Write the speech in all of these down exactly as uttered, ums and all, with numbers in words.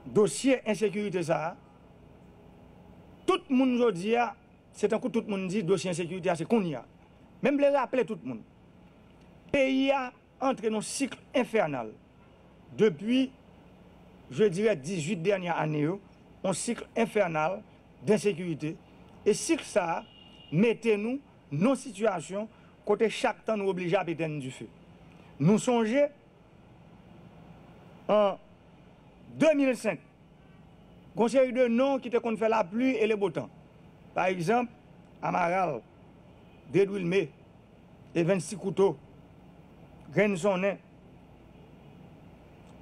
Dosye ensekirite sa a, tout moun jodi a, se tankou tout moun di dosye ensekirite a se kounye a. Men m vle raple tout moun, peyi a antre nan sik enfènal depi, je dirais, dizuit dènye ane yo, yon sik enfènal d ensekirite. E sik sa a mete nou nan sitiyasyon kote chak tan nou oblije ap etenn dife. Nou sonje, an de mil senk, gon seri de non ki te konn fè lapli e lebotan. Pa egzanp, Amaral, Dedwilme, Evens Ti Kouto, Grenn Sonnen.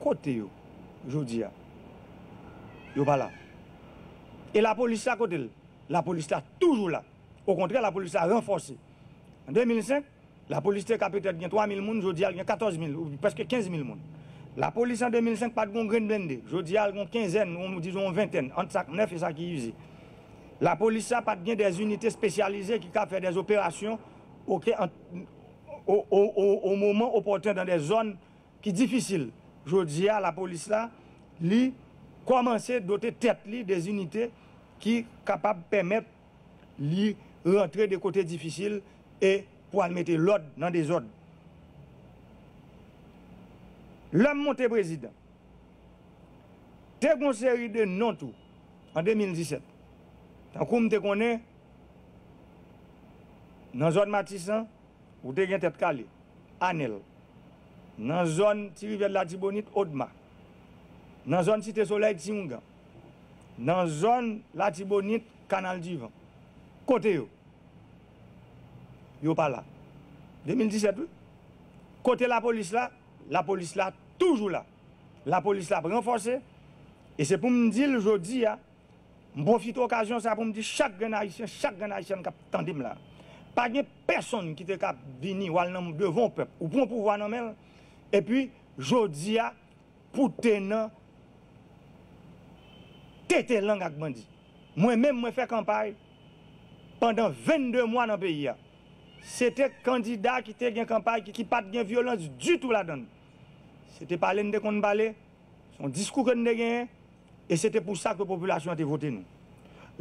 Kote yo jodi a? Yo pa la. E lapolis la, kote l? Lapolis la toujou la. Okontrè, lapolis la ranfòse. An de mil senk, lapolis te ka petèt gen twa mil moun, jodi a l gen katòz mil ou prèske kenz mil moun. Lapolis an de mil senk pa t gon grenn blende, jodi a l gon kenzèn, ou dizon yon ventèn, ant sa k nèf e sa ki ize. Lapolis sa pa t gen dè inite espesyalize ki ka fè dè operasyon, oke, an, o, o, o, o moman opòten dan dè zòn ki difisil. Jodi a, lapolis la, li kòmanse dote tèt li dè inite ki kapab pèmèt li rantre de kote difisil e pou al mete lòd nan dezòd. Lè m monte prezidan, te gon seri de non tou an de mil disèt. Tankou m te konnen, nan zòn Matisan, ou te gen Tèt Kale, Anèl. Nan zòn Ti Rivyè Latibonit, Odma. Nan zòn Site Solèy, Ti Oungan. Nan zòn Latibonit, Kanal Divan. Kote yo? Yo pa la. De mil disèt, wi. Kote lapolis la? Lapolis la toujou la. Lapolis la ap ranfòse. E se pou m di l jodi a, m pwofite okazyon sa pou m di chak grenn Ayisyen, chak grenn Ayisyèn k ap tande m la, pa gen pèsonn ki te ka vini w al nan devan yon pèp, ou pran pouvwa nan men l, epi jodi a, pou te nan tete lang ak bandi. Mwen menm, mwen fè kanpay pandan vennde mwa nan peyi a. Se te kandida ki te gen kanpay ki, ki pa t gen vyolans ditou ladan l. Se te pale n te konn pale, se yon diskou ke n te genyen, e se te pou sa ke popilasyon an te vote nou.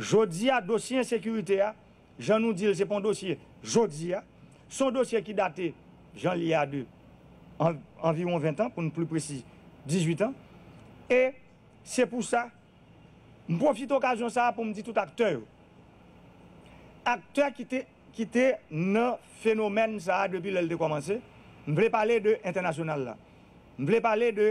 Jodi a, dosye ensekirite a, jan nou di l, se pa yon dosye jodi a, se yon dosye ki date, jan l ye a, de an, anviwon ven tan, pou n pli presi, dizuit an. E se pou sa, m pwofite okazyon sa a pou m di tout aktè yo. Aktè ki te, ki te nan fenomèn sa a depi lè l te kòmanse, m vle pale de entènasyonal la. M vle pale de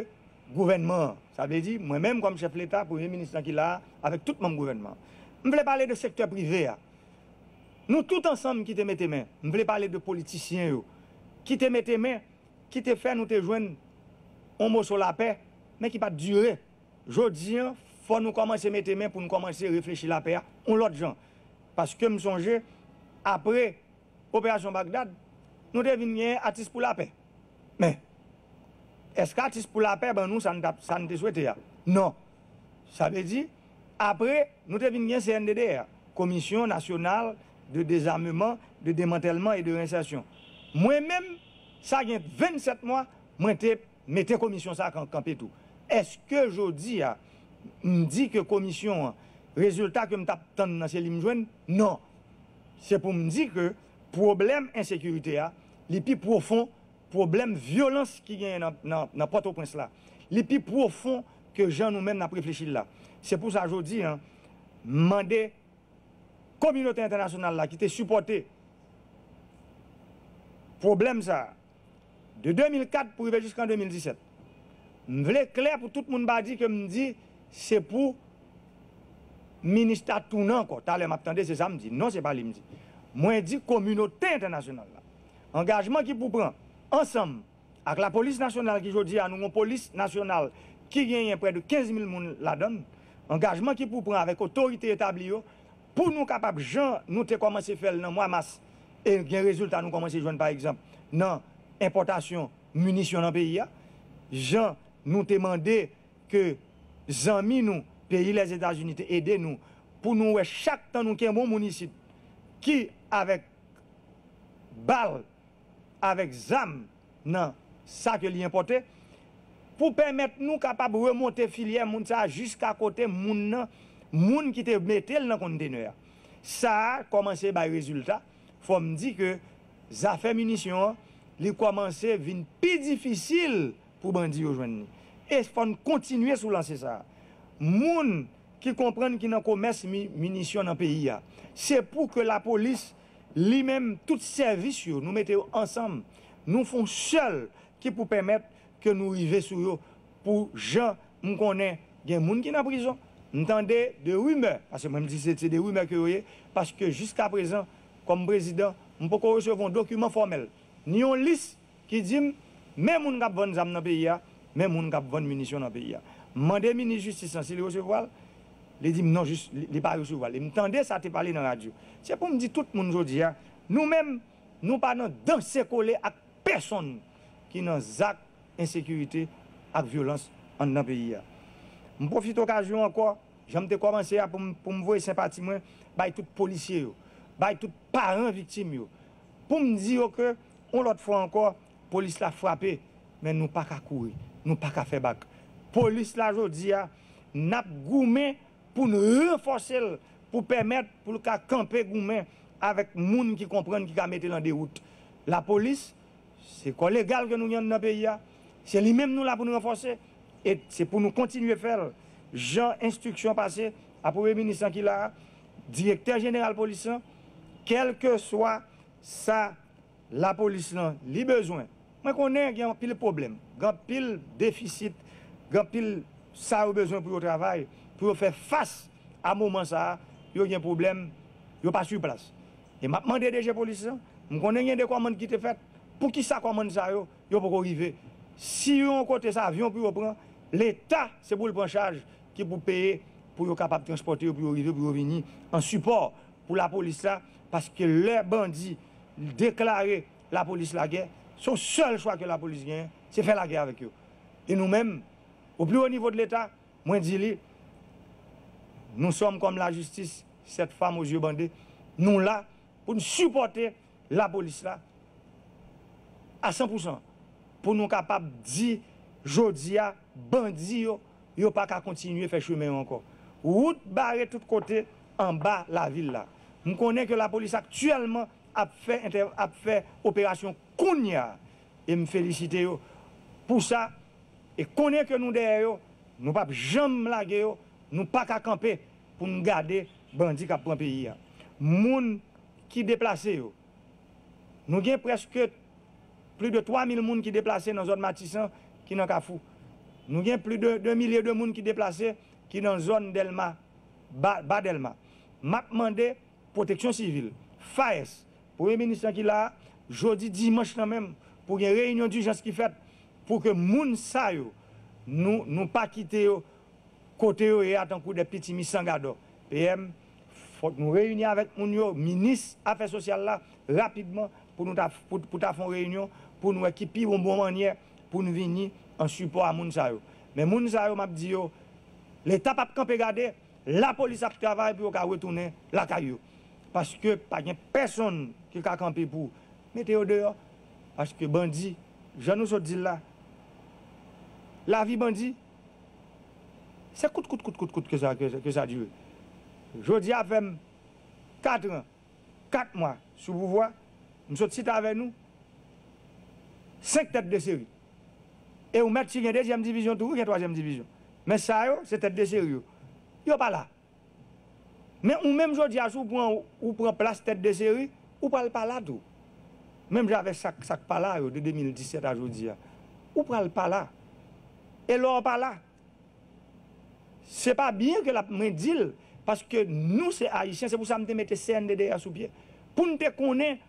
gouvènman an. Sa vle di, mwen menm kòm chèf Leta, premye minis lan ki la a, avèk tout manm gouvènman an. M vle pale de sektè prive a. Nou tout ansanm ki te mete men. M vle pale de politisyen yo ki te mete men, ki te fè nou te jwenn yon moso lapè, men ki pa t dire. Jodi a, fò nou kòmanse mete men pou nou kòmanse reflechi lapè a yon lòt jan. Paske m sonje, apre Operasyon Bagdad, nou te vin gen Atis pou Lapè. Men, èske Atis pou Lapè ban nou sa n t ap, sa n te swete a? Non. Sa vle di, apre, nou te vin gen C N D D R, Commission Nationale de Désarmement, de Démantèlement et de Réinsertion. Mwen menm, sa gen vennsèt mwa, mwen te mete komisyon sa a kan-, kanpe tou. Èske jodi a, m di ke komisyon an, rezilta ke m t ap tann nan se li m jwenn? Non. Se pou m di ke pwoblèm ensekirite a, li pi pwofon pwoblèm vyolans ki genyen nan, nan, nan Pòtoprens la. Li pi pwofon ke jan nou menm n ap reflechi l la. Se pou sa jodi a, m mande kominote entènasyonal la ki te sipòte pwoblèm sa a, de de mil kat pou rive jiskan de mil disèt. M vle klè pou tout moun pa di ke m di se pou minis la tounen ankò. Talè m ap tande se sa m di. Non, se pa li m di. Mwen di kominote entènasyonal la. Angajman ki pou pran ansanm ak lapolis nasyonal ki jodi a nou gon polis nasyonal ki genyen prè de kenz mil moun ladan l. Angajman ki pou pran avèk otorite etabli yo pou nou kapab, jan nou te kòmanse fè l nan mwa mas, e gen rezilta nou kòmanse jwenn, pa egzanp, nan enpòtasyon minisyon nan peyi a, jan nou te mande ke zanmi nou, peyi Lèzetazini, te ede nou, pou nou wè chak tan nou kenbe yon moun isit ki avèk bal, avèk zam nan sa ke li enpòte, pou pèmèt nou kapab remonte filyè moun sa a jiska kote moun nan, moun ki te mete l nan kontenè a. Sa a kòmanse bay rezilta. Fò m di ke zafè minisyon an, li kòmanse vin pi difisil pou bandi yo jwenn li. E fò n kontinye sou lanse sa a. Moun ki konprann ki nan komès mi-, minisyon nan peyi a, se pou ke lapolis, li menm, tout sèvis yo, nou mete yo ansanm, nou fè yon sèl ki pou pèmèt ke nou rive sou yo. Pou jan m konnen gen moun ki nan prizon, m tande de rimè, paske mwen m di se, se de rimè ke yo ye, paske jiska prezan, kòm prezidan, m poko resevwa yon dokiman fòmèl, ni yon lis ki di m, men moun k ap vann zam nan peyi a, men moun k ap vann minisyon nan peyi a. M mande minis jistis lan si li resevwa l, li di m non, jis, li, li pa resevwa l. E m tande sa te pale nan radyo. Se pou m di tout moun jodi a, nou menm, nou pa nan danse kole ak pèsonn ki nan zak ensekirite ak vyolans anndan peyi a. M pwofite okazyon ankò, jan m te kòmanse a, pou m, pou m voye senpati mwen bay tout polisye yo, bay tout paran viktim yo, pou m di yo ke, yon lòt fwa ankò, polis la frape, men nou pa ka kouri, nou pa ka fè bak. Polis la jodi a, n ap goumen pou n ranfòse l, pou pèmèt pou l ka kanpe goumen avèk moun ki konprann, ki ka mete l an dewout. Lapolis, se kò legal ke nou gen anndan peyi a, se li menm nou la pou n ranfòse, e se pou nou kontinye fè l. Jan enstriksyon pase a premye minis lan ki la a, direktè jeneral polis lan, kèlkeswa sa lapolis lan li bezwen. Mwen konnen gen anpil pwoblèm, gen anpil defisit, gen anpil sa yo bezwen pou yo travay, pou yo fè fas a moman sa a, yo gen pwoblèm, yo pa sou plas. E m ap mande D G polis lan, m konnen gen de kòmand ki te fèt, poukisa kòmand sa yo, yo poko rive? Si yon kote se avyon pou yo pran, Leta se pou l pran chaj ki pou peye pou yo kapab transpòte yo, pou yo rive, pou yo vini an sipò pou lapolis la, paske lè bandi deklare lapolis lagè, se yon sèl chwa ke lapolis genyen, se fè lagè avèk yo. E nou menm, au plus haut niveau de l'État, mwen di li, nous sommes comme la justice, cette femme aux yeux bandés, nou la pou n sipòte lapolis la a san pou san, pou nou kapab di jodi a, bandi yo, yo pa ka kontinye fè chemen yo ankò. Wout bare tout kote anba lavil la. M konnen ke lapolis aktyèlman ap fè entè-, ap fè operasyon kounye a, e m felisite yo pou sa, e konnen ke nou dèyè yo, nou p ap janm lage yo, nou pa ka kanpe pou n gade bandi k ap pran peyi a. Moun ki deplase yo, nou gen prèske plis de twa mil moun ki deplase nan zòn Matisan ki nan Kafou. Nou gen plis de de milye de moun ki deplase ki nan zòn Dèlma, Ba, Ba Dèlma. M ap mande Pwoteksyon Sivil, FAES, premye minis lan ki la a, jodi dimanch lan menm, pou gen reyinyon dijans ki fèt, pou ke moun sa yo, nou, nou pa kite yo kote yo ye a tankou de pitimi san gadò. P M, fòk nou reyini avèk moun yo, minis afè sosyal la, rapidman, pou nou ta, pou, pou ta fè yon reyinyon, pou nou wè ki pi bon, bon mannyè pou nou vini an sipò a moun sa yo. Men moun sa yo, m ap di yo, Leta p ap kanpe gade, lapolis ap travay pou yo ka retounen lakay yo. Paske pa gen pèsonn ki ka kanpe pou mete yo deyò. Paske bandi, jan nou sot di l la, lavi bandi, se kout, kout, kout, kout, kout ke sa, ke, ke sa dire. Jodi a fè m kat an, kat mwa sou pouvwa, m sot chita avè nou, senk tèt de seri. E ou mèt si gen dezyèm divizyon tou, ou gen twazyèm divizyon. Men sa yo, se tèt de seri yo. Yo pa la. Men ou menm jodi a, si w pran, ou pran plas tèt de seri, ou pral pa la tou. Menm jan avèk sa k, sa k pa la yo, de de mil disèt a jodi a. Ou pral pa la. E lè w pa la, se pa byen ke l ap, mwen di l, paske nou se Ayisyen, se pou sa m te mete C N D D A sou pye. Pou n te konnen,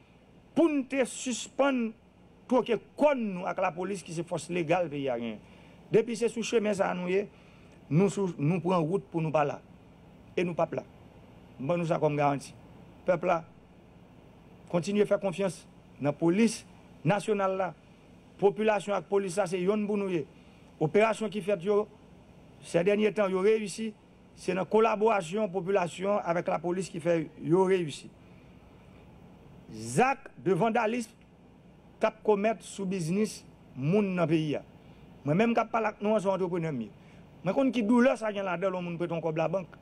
pou n te sispann twoke kòn nou ak lapolis ki se fòs legal peyi a genyen. Depi se sou chemen sa a nou ye, nou sou, nou pran wout pou nou pa la. E nou p ap la. M ban nou sa kòm garanti. Pèp la, kontinye fè konfyans nan polis nasyonal la. Popilasyon ak polis la se yonn pou nou ye. Operasyon ki fèt yo, sè dènye tan yo reyisi, se nan kolaborasyon popilasyon avèk lapolis ki fè yo reyisi. Zak de vandalis k ap komèt sou biznis moun nan peyi a. Mwen menm k ap pale ak nou an, se yon antreprenè m ye. Mwen konn ki doulè sa gen ladan l, yon moun prete yon kòb labank.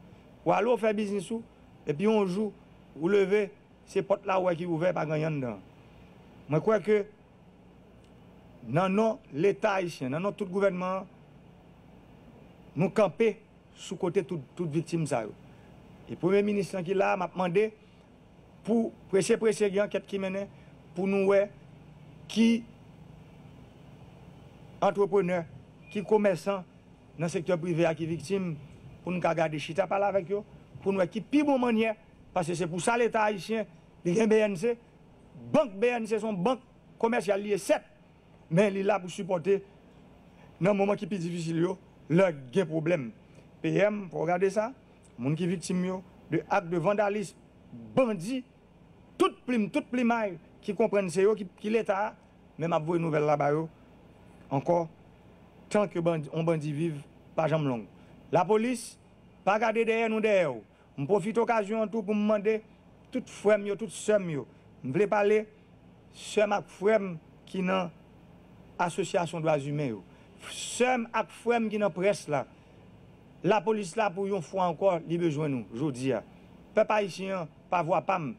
Ou ale, ou fè biznis ou, epi yon jou, ou leve, se pòt la ou wè ki ouvè, pa gen anyen anndan. Mwen kwè ke nan non Leta ayisyen, nan non tout gouvènman an, nou kanpe sou kote tout, tout viktim sa yo. E premye minis lan ki la a, m ap mande pou prese prese gen ankèt ki mennen pou nou wè ki antreprenè, ki komèsan nan sektè prive a ki viktim, pou n ka gade chita pale avèk yo, pou n wè ki pi bon mannyè, paske se pou sa Leta ayisyen, li gen B N C, bank B N C se yon bank komèsyal li ye, sèt, men li la pou sipòte nan moman ki pi difisil yo, lè gen pwoblèm. P M, fò w gade sa, moun ki viktim yo de ak de vandalis, bandi, tout plim, tout plimay ki konprann se yo ki, ki Leta a, men m ap voye nouvèl la ba yo ankò, tan ke bandi, yon bandi viv, pa janm long. Lapolis, pa gade dèyè nou dèyè w. M pwofite okazyon an tou pou m mande tout frè m yo, tout sè m yo. M vle pale sè m ak frè m ki nan asosyasyon dwa imen yo. Sè m ak frè m ki nan près la. Lapolis la pou yon fwa ankò, li bezwen nou jodi a. Pèp ayisyen an, pa vwa pa m,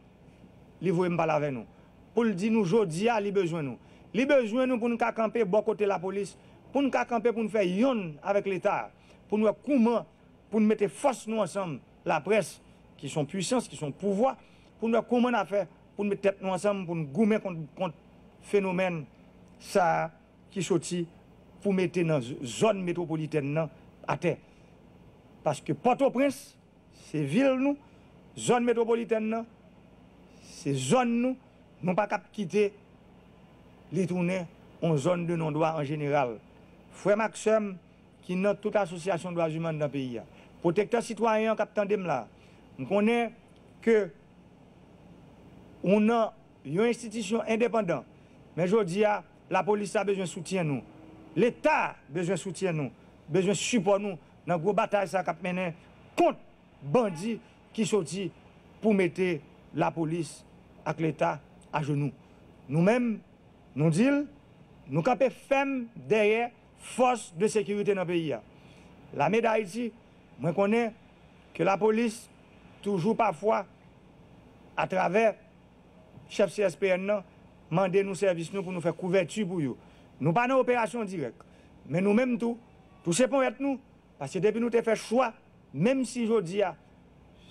li voye m pale avè nou. Pou l di nou jodi a, li bezwen nou. Li bezwen nou pou n ka kanpe bò kote lapolis, pou n ka kanpe pou n fè yonn avèk Leta, pou n wè kouman pou n mete fòs nou ansanm, laprès, ki se yon pwisans, ki se yon pouvwa, pou n wè kòman n a fè pou n met tèt nou ansanm, pou n goumen kont, kont fenomèn sa a ki soti pou mete nan z-, zòn metwopolitèn nan atè. Paske Pòtoprens, se vil nou, zòn metwopolitèn nan, se zòn nou, nou pa kap kite li tounen yon zòn de non dwa an jeneral. Frè m ak sè m, ki nan tout asosyasyon dwa imen anndan peyi a. Pwotektè sitwayen an k ap tande m la, m konnen ke ou nan yon enstitisyon endepandan, men jodi a, lapolis la bezwen soutyen nou. Leta bezwen soutyen nou, bezwen sipò nou nan gwo batay sa k ap mennen kont bandi ki soti pou mete lapolis ak Leta ajenou. Nou menm, nou di l, nou kanpe fèm dèyè fòs de sekirite nan peyi a. Lame d Ayiti, mwen konnen ke lapolis toujou pafwa, atravè chèf C S P N nan, mande nou sèvis nou pou nou fè kouvèti pou yo. Nou pa nan operasyon dirèk, men nou menm tou, touse ponyèt nou, paske depi nou te fè chwa, menm si jodi a,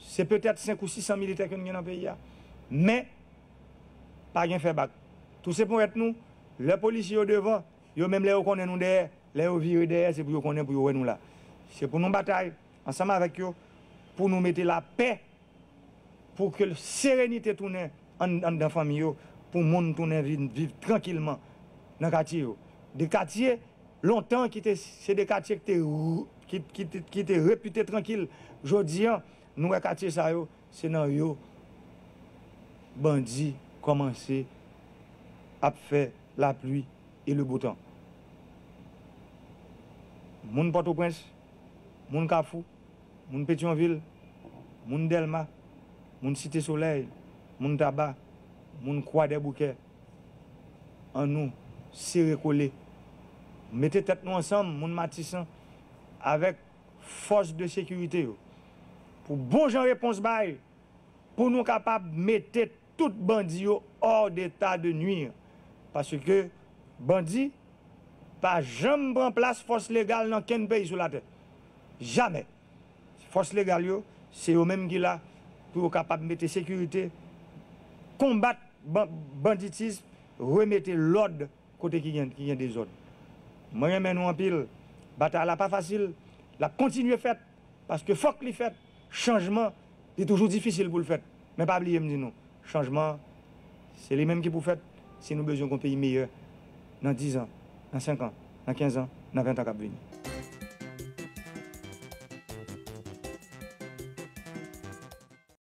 se petèt senk ou sis san militè ke nou gen nan peyi a, men pa gen fè bak. Touse ponyèt nou, lè polisye yo devan, yo menm lè yo konnen nou dèyè, lè yo vire dèyè, se pou yo konnen, pou yo wè nou la. Se pou nou batay ansanm avèk yo, pou nou mete lapè, pou ke serenite tounen ann-, anndan fanmi yo, pou moun tounen vin viv trankilman nan katye yo. De katye, lontan, ki te, se de katye ki te, ki, ki te, ki te repite trankil. Jodi a, nou wè katye sa yo, se nan yo bandi kòmanse ap fè lapli e le beau temps. Moun Pòtoprens, moun Kafou, moun Petyonvil, moun Dèlma, moun Site Solèy, moun Taba, moun Kwadèboukè, annou sere kole, mete tèt nou ansanm, moun Matisan, avèk fòs de sekirite yo, pou bon jan repons bay, pou nou kapab mete tout bandi yo hors d'état de nuire. Paske bandi pa janm pran plas fòs legal nan kenn peyi sou latè. Jamè. Fòs legal yo, se yo menm ki la pou yo kapab mete sekirite, konbat ban-, banditis, remete lòd kote ki gen, ki gen dezòd. Mwen renmen nou anpil. Batay la pa fasil. L ap kontinye fèt, paske fòk li fèt. Chanjman, li toujou difisil pou l fèt. Men pa bliye m di nou, chanjman, se li menm ki pou fèt si nou bezwen yon peyi meyè nan diz an, nan senk an, nan kenz an, nan ven an k ap vini.